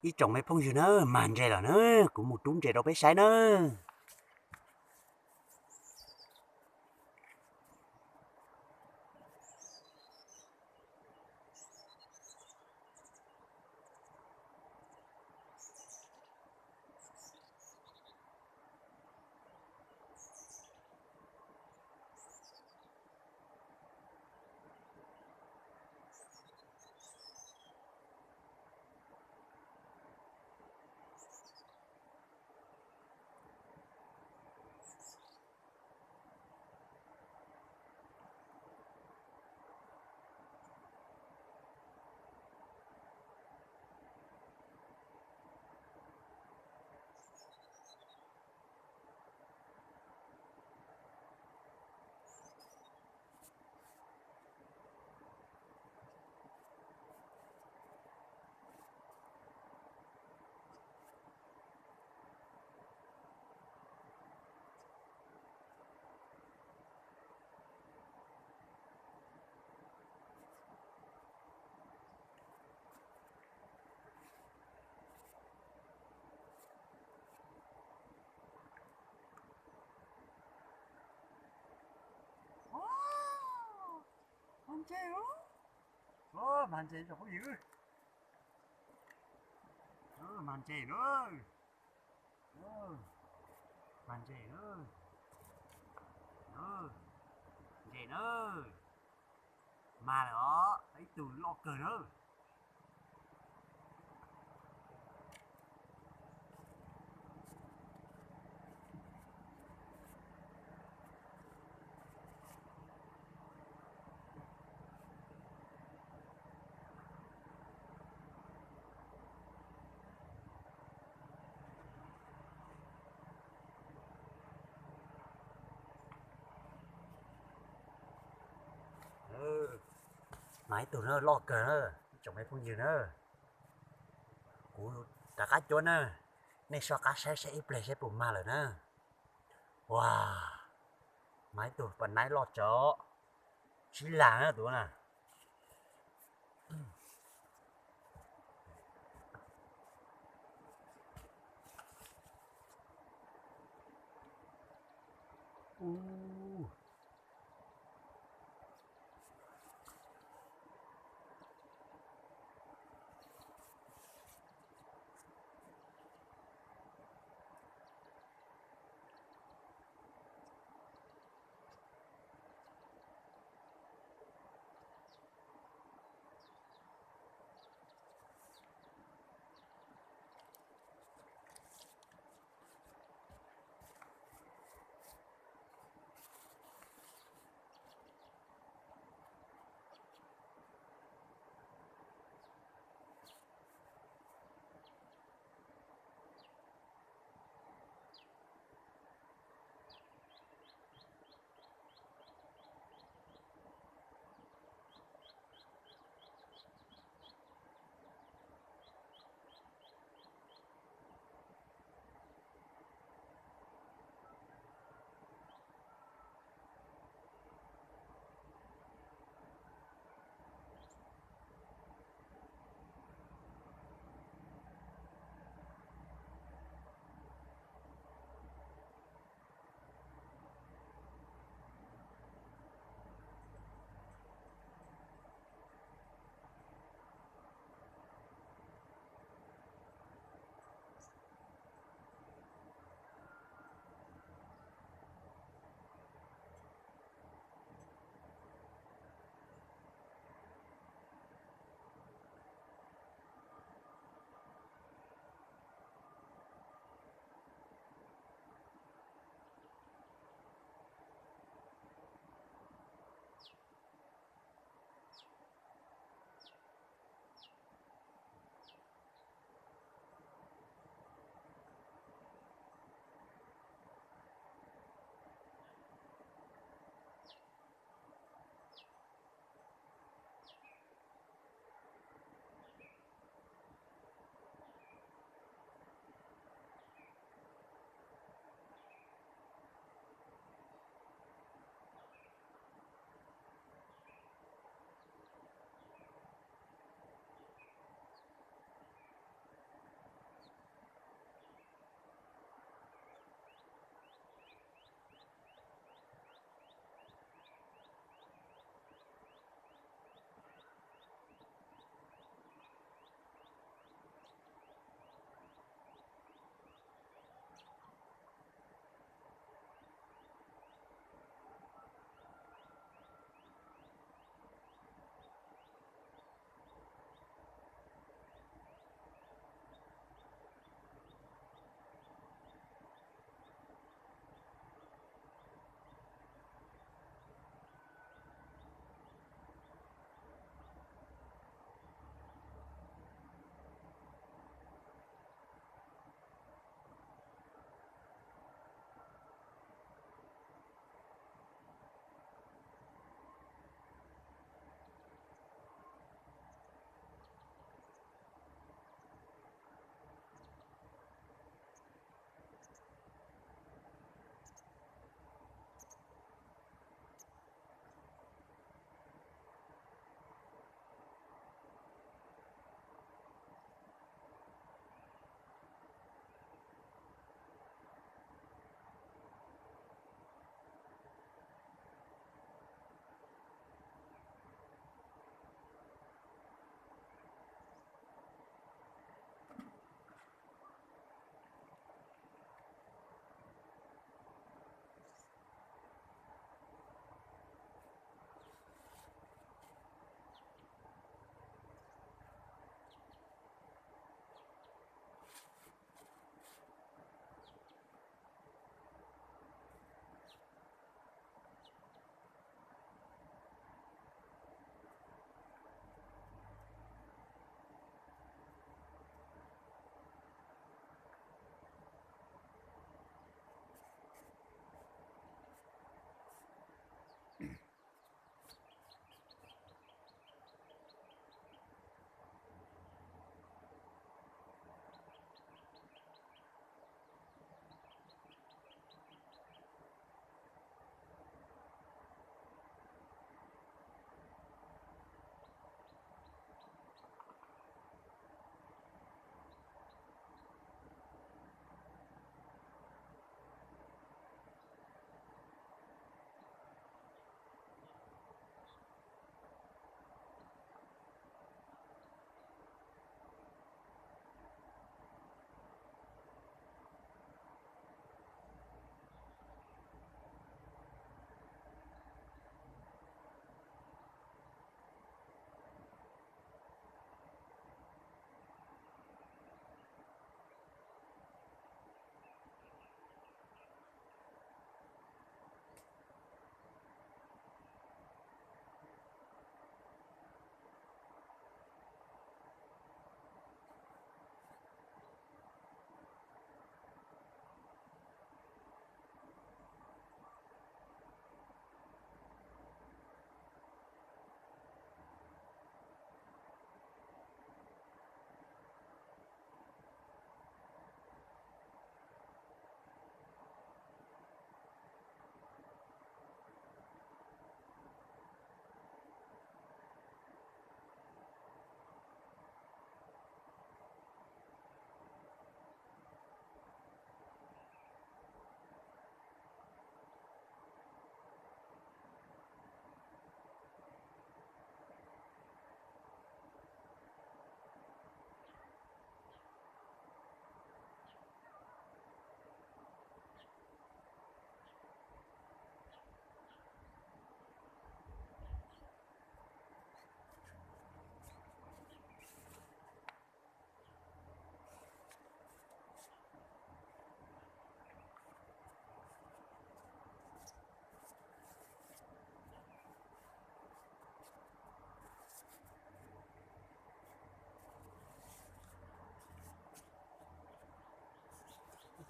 Ib tsoom me phooj ywg na, mag ntses lawm na, kuv mus rub ntses rau peb saib na. Mag ntses, mag ntses tsoom phooj ywg, mag ntses na, mag ntses na, ntses na, mag lawm os, ib tug loj kawg na. Mag ib tug na, loj kawg na, ib tsoom me phooj ywg na. Kuv rov qab cuab na, nej soj qab saib saib ib pliag saib puas mag lawm na. Ua, mag ib tug pas naib loj tsawv, sib lag na tus na.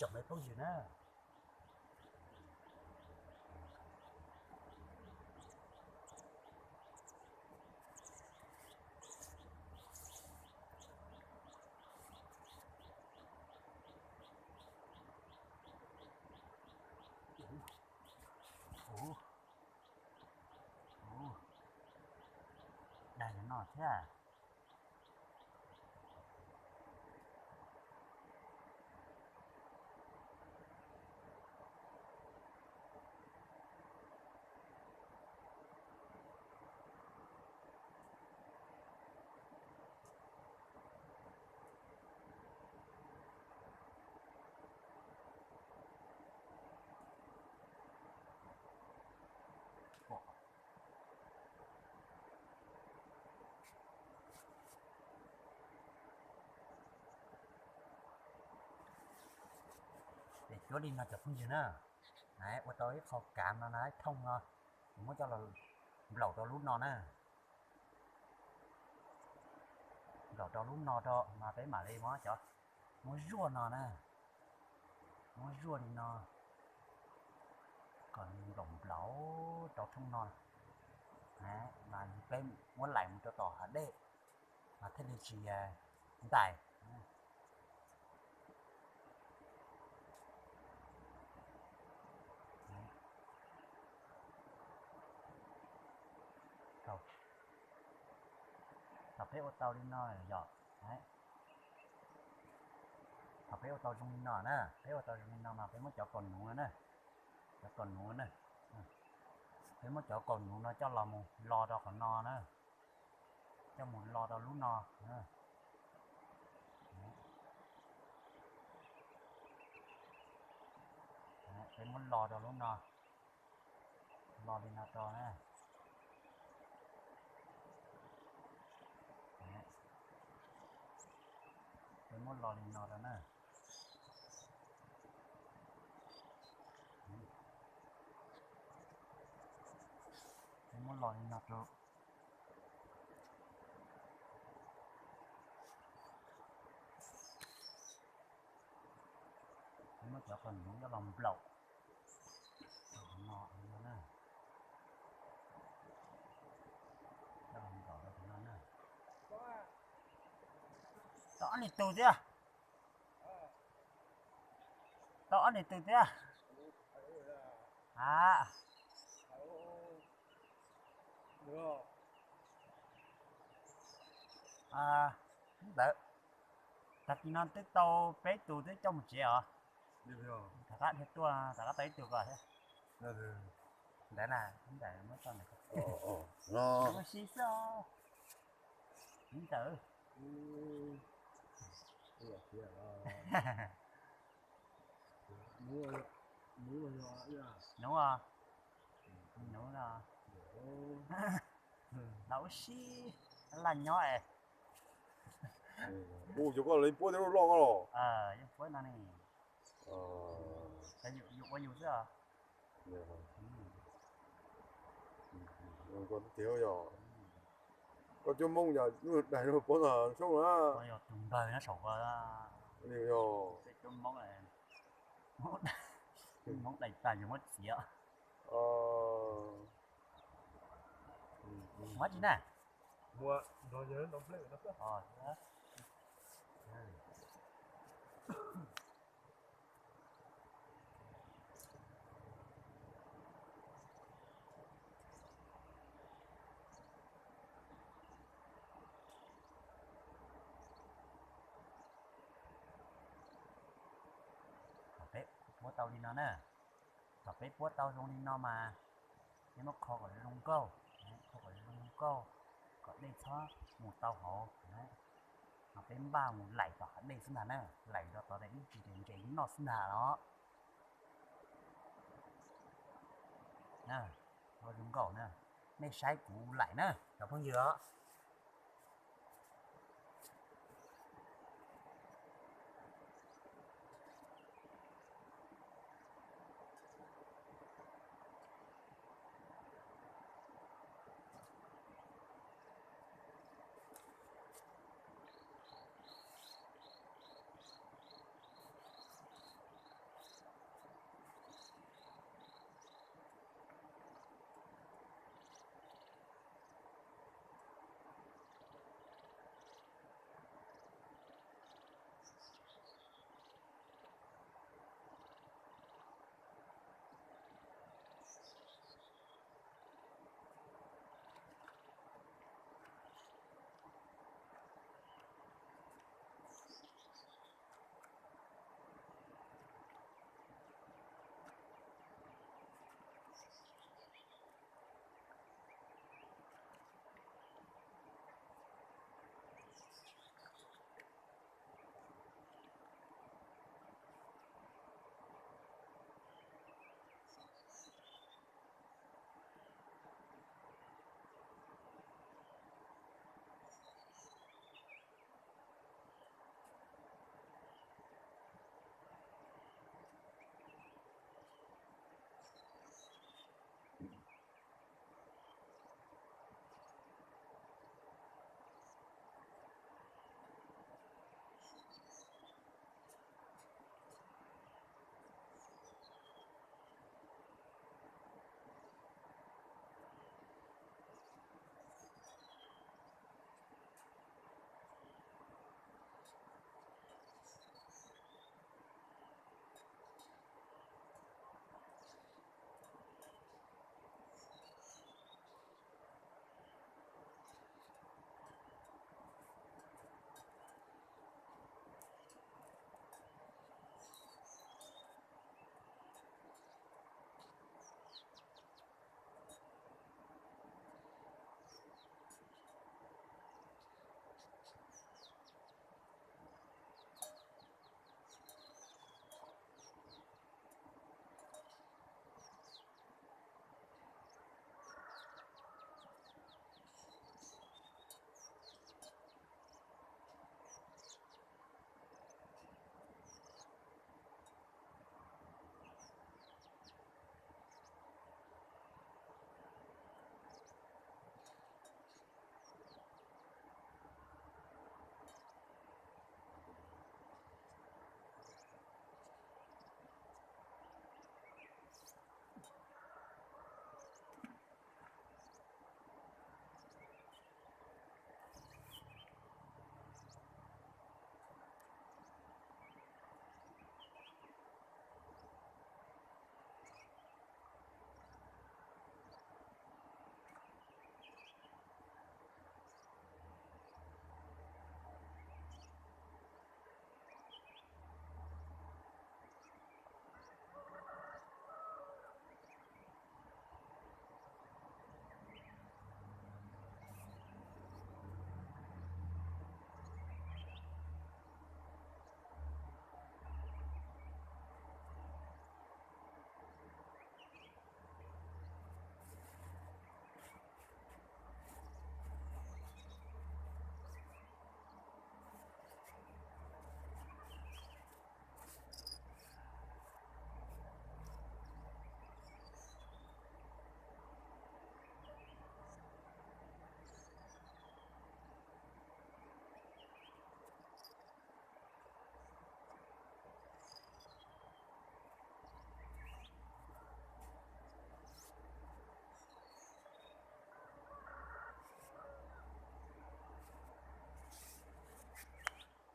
Tsoom me phooj ywg na. Ub, ub, daig no thiab. Ces cuab li no cov phooj ywg na, ua tau ib qho kav no na, thooj no, muab coj los nplaum rau lub no na. Nplaum rau lub no rau mas peb mam li muab cov, muab zuaj no na, muab zuaj li no, kom nws nplaum nplaum rau thooj no, mas peb muab laim mus rau tom hav dej, mas thiaj li tsis ntais. Thaum peb ua tau li no yom, thaum peb ua tau zoo li no na, peb ua tau zoo li no mas peb muab cov kaus nuv na, cov kaus nuv na, peb muab cov kaus nuv no coj los mus lo rau qhov no na, coj mus lo rau lub no. Peb muab lo rau lub no, lo li no rau na. Peb muab lo li no rau na. Peb muab lo li no rau. Peb muab cov kaus nuv coj los nplaum rau no na. Coj los nplaum rau no na. Tau ob niag tug thiab. Tau ob niag tug thiab. A, ntawd, tag kis no twb tau peb tus twb coj mus tsev os. Rov qab dhia tuaj rov qab tau ib tug ko thiab. Ntawd na, ntawd muab tso ntawd. Ua si xwb os. Ntawd. Nuv, nuv no. Los ua si, laj nyob es. Ua cov koj li puab thiab loj koj los. Yeej puab no ne. Yus ua yus xwb os. Koj tiag yog, koj cuab Hmoob yog lub daig no puab ntog soob na. Yog tus npawg nyob saum ko. Yog cuab Hmoob, Hmoob daig tag yus muab txiav. Muab tsi na. Thaum peb puab tau li no na, thaum peb puab tau zoo li no mas peb muab kho kom zoo nkauj, kho kom zoo nkauj, kom dej txhob mus tau hauv. Mas peb npaj mus laim tom hav dej xwb ntag na, laim rau tod ib ntsis ntses noj xwb ntag los. Zoo nkauj na, nej saib kuv laim na cov phooj ywg os.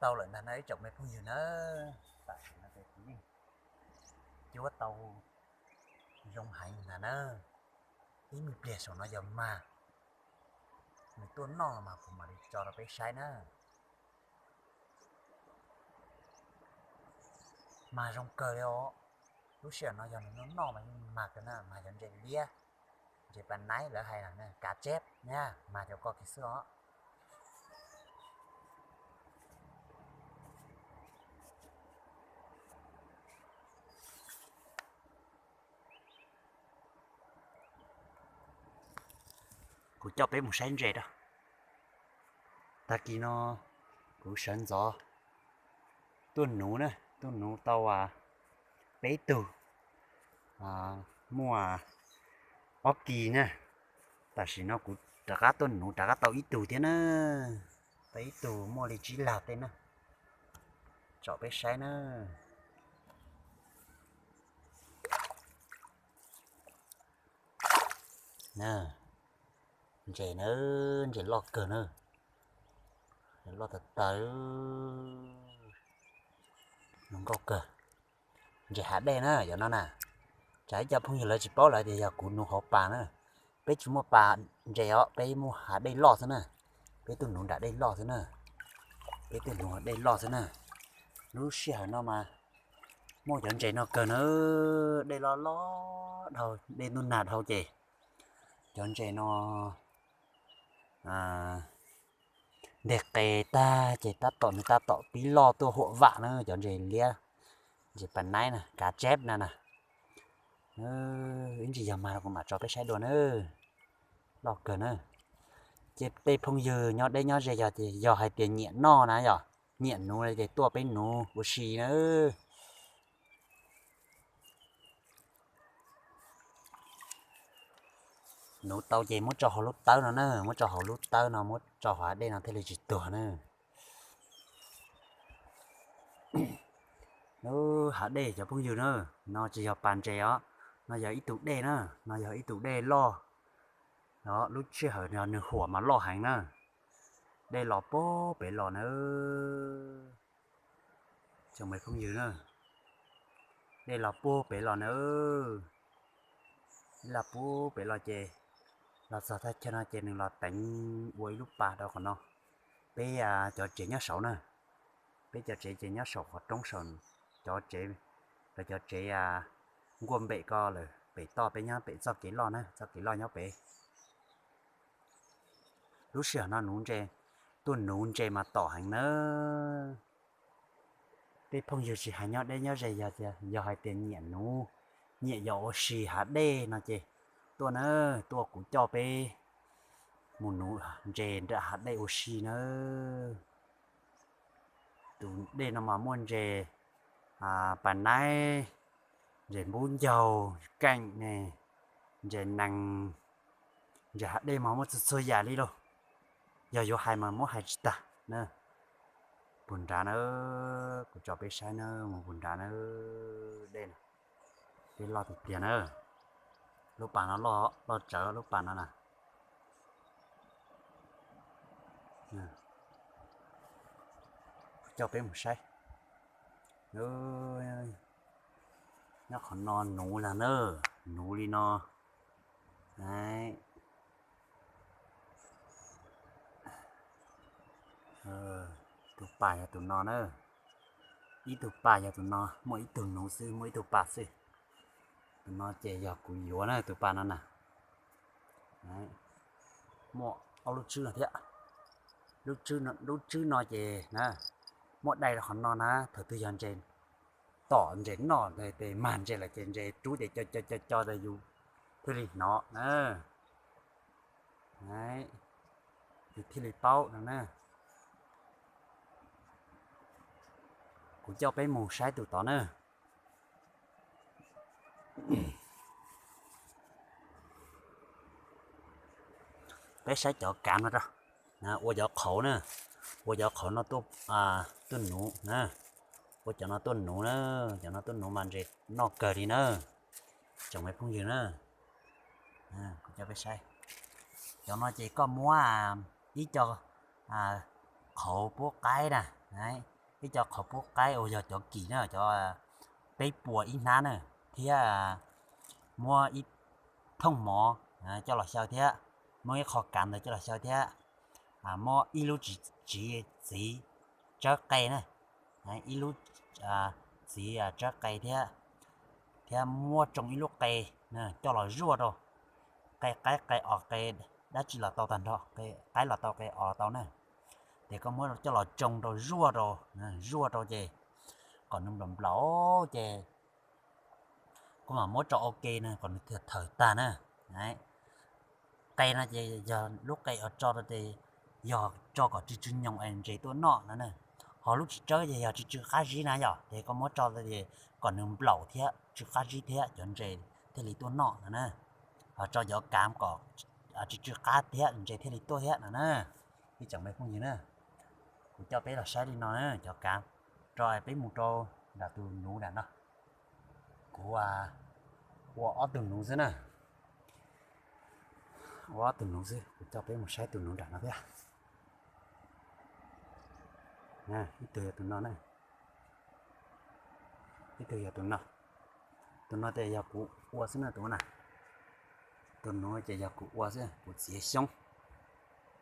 Tau lawm ntag na ib tsoom me phooj ywg na, tam sim no ces kuv yeej cuab tau zoo heev ntag na. Ib me pliag saum no yog mag, nws tuaj noj mas kuv mam li tso rau peb saib na. Mag zoo kawg li os. Lub sij hawm no yog nws noj noj mas yeej mag kawg na, mag cov ntses liab, ntses pas naib lawv hais kav tseb na, mag cov ko kiag xwb os. Kuv coj peb mus saib ntses rau. Tag kis no kuv sawv ntxov tuaj nuv na, tuaj nuv tau peb tug, muaj ob kis na. Tam sim no kuv rov qab tuaj nuv rov qab tau ib tug thiab na, tau ib tug muaj li tsib lag tej na, tsom peb saib na. Ntses na, ntses loj kawg na, loj tag tag, zoo nkauj kawg. Ntses hav dej na cov no na. Tsam ib co phooj ywg lawv tsis paub lawv tias yog kuv nuv hauv pas na. Peb tsis muaj pas ntses os, peb muaj hav dej loj xwb na. Peb tuaj nuv nram dej loj xwb na. Peb tuaj nuv dej loj xwb na. Lub sij hawm no mas muaj cov ntses no kawg na, dej loj loj dhau, dej ntuj nag dhau ces cov ntses no nteg qe tag ces tab tom nws tab tom pib loj tuaj huam vam na, cov ntses liab, ntses pas naib na, kav tseb na na. Ib ntsis yog mag kuv mam tso peb saib dua na. Loj kawg na. Ces tej phooj ywg nyob deb nyob ze yog, yog hais tias nyiam noj na yom, nyiam nuv ces tuaj peb nuv ua si na. Nuv tau ces muab tso hauv lub tawb no na, muab tso hauv lub tawb no, muab tso hauv hav dej no thiaj li tsis tuag na. Lub hav dej cov phooj ywg na, no tsis yog pas ntses os, no yog ib tug dej na, no yog ib tug dej loj. Lub sij hawm no nws huam mas loj heev na. Dej los puag pem los na, tsoom me phooj ywg na, dej los puag pem los na. Dej los puag pem los ces los txog thaj chaw no ces nws los teev ua ib lub pas rau qhov no. Peb cov tsev nyob saud na, peb cov tsev ces nyob saum qhov roob saum, cov tsev, lawv cov tsev nkuaj npem ko lawm, pem toj peb nyob pem txoj kev loj na, txoj kev loj nyob pem. Lub sij hawm no nuv ntses, tuaj nuv ntses mas tom heev nawb. Tej phooj ywg tsis hais nyob deb nyob ze, yog hais tias nyiam nuv, nyiam yos ua si hav dej no ces tuaj na, tuaj kuv coj peb mus nuv ntses nram hav dej ua si nawb. Tus dej no mas muaj ntses pas naib, ntses npub ncaug, keem ne, ntses nees, ntses hav dej mas muaj txhua txhua yam li lauj. Yog yuav hais mas muab hais tsis tag na. Puag nrad na, kuv tso peb saib na, mus puag nrad na, dej na, dej loj tiag tiag na. Lub pas no loj, loj tsawv lub pas no na. Coj peb mus saib. Nyob qhov no nuv ntag na, nuv li no. Tus pas yog tus no na. Ib tug pas yog tus no, muaj ib tug nuv xwb, muaj ib tug pas xwb. Tus no ces yog kuv yuav na, tus pas no na. Muaj ob lub tswb no thiab. Lub tswb no ces na, muaj dai rau qhov no na, thaum twg yog ntses tom ntses noj tes mag ntses lawm ces ntses rub ces co co co co tas yus thiaj li hnov na. Yus thiaj li paub no na. Kuv coj peb mus saib tus tod na. Peb saib cov kav no rau, ua cov qhauv na, ua cov qhauv no tuaj nuv na, ua cov no tuaj nuv na, cov no tuaj nuv mas ntses noj kawg li na, tsoom me phooj ywg na. Kuv coj peb saib, cov no ces koj muab ib co qhauv puab qaib na, Ib co qhov pub qaib uas yog cov kim na, cov peb puas ib hnab na, thiab muab ib thooj mov coj los xyaw thiab, muab ib qho kav ntawd coj los xyaw thiab, muab ib lub tsiv, tsiv txiv tsawb qe na, ib lub txiv tsawb qe thiab, thiab muab tsoo ib lub qe coj los zuaj rau, qe qaib qe os qe dab tsi los tau tag nrho, qe qaib los tau qe os los tau na, ces koj muab coj los tsoo rau zuaj rau, zuaj rau ces kom nws nplaum nplaum ces koj mam muab tso ua ke na kom nws thawm tag na. Qe no ces yog lub qe uas tso rau ces yog tso kom tsw tsw nyoos es ntses tuaj noj no na. Ho lub tsiv tsawb ces yog tsw tsw qab zib na yom, ces koj muab tso rau ces kom nws nplaum thiab tsw qab zib thiab cov ntses thiaj li tuaj noj no na. Ho tso cov kav kom tsw tsw qab thiab ntses thiaj li tuaj thiab no na. Ib tsoom me phooj ywg na, kuv coj peb los saib li no na, cov kav, rau peb mus rau nram tus nuv nram no. Kuv ua ob tug nuv xwb na, ua ob tug nuv xwb, kuv coj peb mus saib tus nuv nram no thiab. Ib tug yog tus no na, ib tug yog tus no. Tus no ces yog kuv ua xwb na tus na. Tus nuv ces yog kuv ua xwb, kuv txiav xyoob,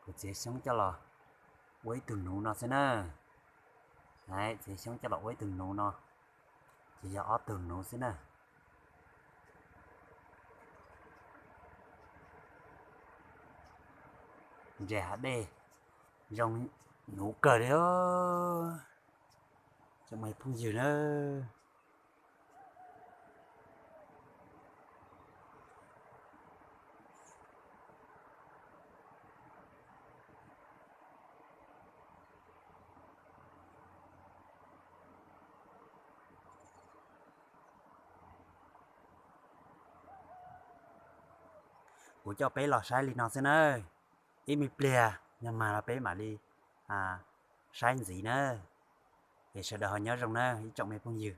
kuv txiav xyoob coj los ua ib tug nuv no xwb na. Txiav xyoob coj los ua ib tug nuv no, ces yog ob tug nuv xwb na. Ntses hav dej zoo nuv kawg li os, tsoom me phooj ywg na. Kuv coj peb los saib li no xwb na, ib me pliag yog mag los peb mam li saib ntxiv na. Es sawv daws ho nyob zoo na ib tsoom me phooj ywg.